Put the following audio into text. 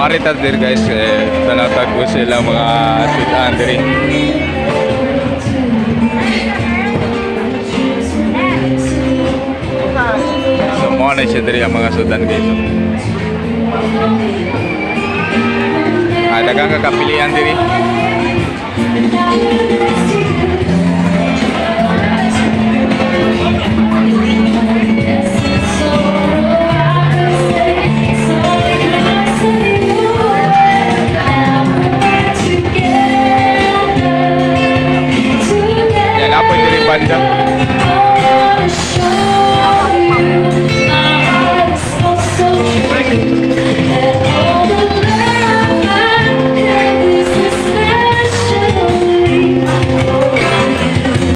Mari ta diri, guys, eh, tanatag ko sila mga sudan diri. So mo na siya diri ang mga sudan, guys. Ah, daghang ka kapilian diri. Yan, apoy diri banda.